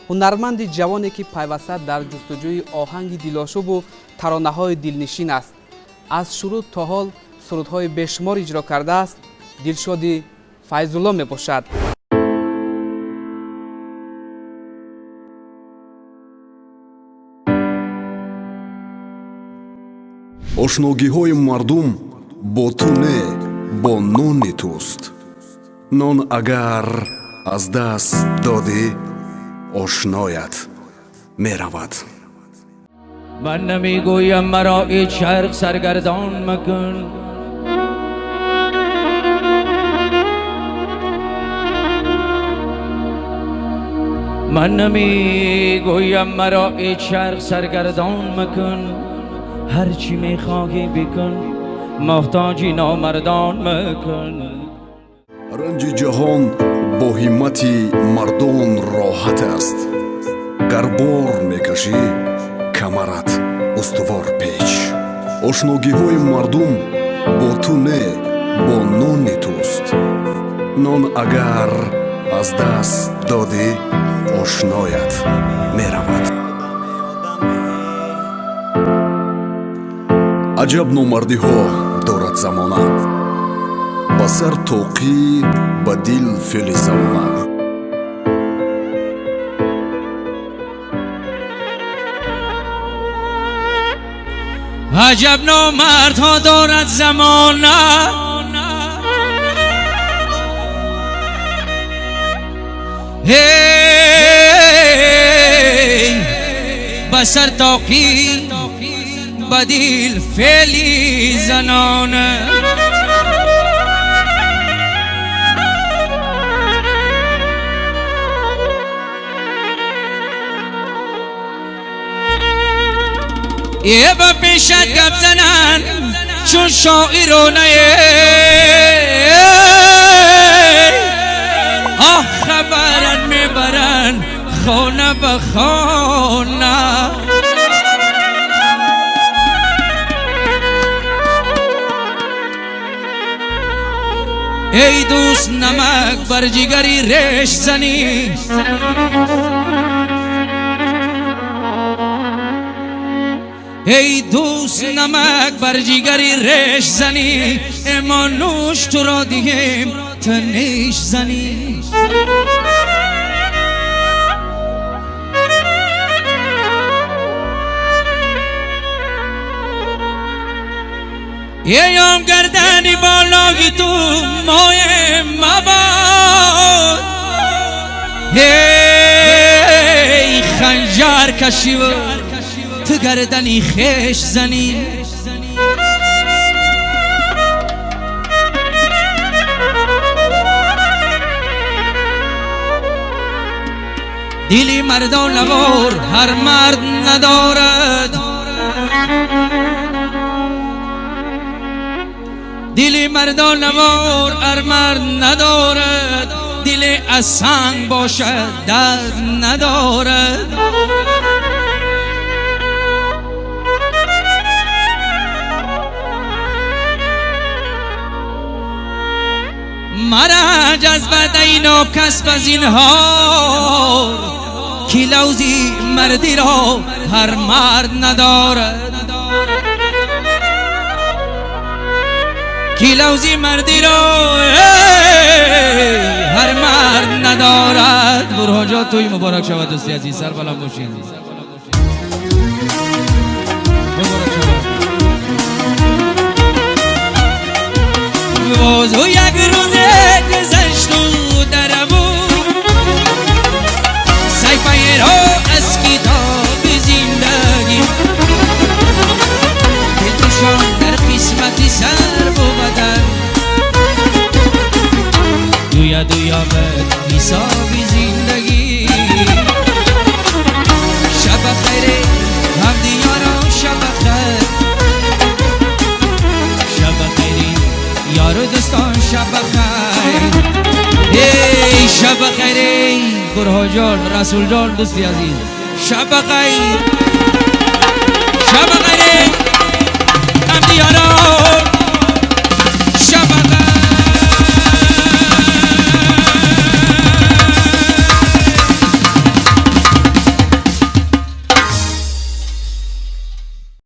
Ҳунарманди ҷавоне, ки пайваста дар ҷустуҷӯи оҳанги дилошубу таронаҳои дилнишин аст. Аз шурӯъ то ҳол сурудҳои бешумор иҷро кардааст. Дилшоди Файзулло мебошад. Ошногиҳои мардум бо ту не, бо нони туст. Нон агар аз даст додӣ, ошноят меравад. Ман намегӯям, маро эй чарх саргардон макун. Ман намегӯям, маро эй чарх саргардон макун. Ҳарчи мехоҳӣ бикун, муҳтоҷи номардон макун. Ранҷи ҷаҳон бо ҳиммати мардон роҳат аст. Гар бор мекашӣ, камарат устувор печ. Ошногиҳои мардум бо ту не, бо нони туст. Нон агар аз даст додӣ, ошноят меравад. Аҷаб номардиҳо дорад замона, ба сар тоқӣ, ба дил феъли замона. Аҷаб номардҳо дорад замона. Эй, ба сар тоқӣ, ба дил феъли занона. Е, ба пешат гап зананд чун шоиронае, оҳ, хабарат мебаранд хона ба хона. Эй дӯст, намак бар ҷигари реш занӣ. Эй дӯст, намак бар ҷигари реш занӣ, мо нӯш туро диҳем, ту неш занӣ. Ям гардани болои ту моем мабод. Эй, ханҷар кашиву ту гардани хеш занӣ. Дили мардонавор ҳар мард надорад. Дили мардонавор ҳар мард надорад. Дили аз санг бошад, дард надорад. Маранҷ аз бадаи нокасб аз инҳо, ки лавзи мардиро ҳар мард надорад. Ки лавзи мардиро ҳар мард надорад. Бурҳонҷон, тӯй муборак шавад, дӯсти азиз, сарбаланд бошед. Муборак шавад. Бозу як рӯзе гузашту дараву сайфаеро аз китоби зиндагӣ дилкушон дар қисмати сар бувадан. Дуя дуя мад ҳисоби зиндагӣ. Шаба хайре, ҳамдиёро, шаба хайр. Шаба хайри, ёру дӯстон, шаба хайр. Эй, шаба хайре, Бурҳонҷон, Расулҷон, дӯсти азиз, шаба хайр. Шаба хайре, ҳамдиёро.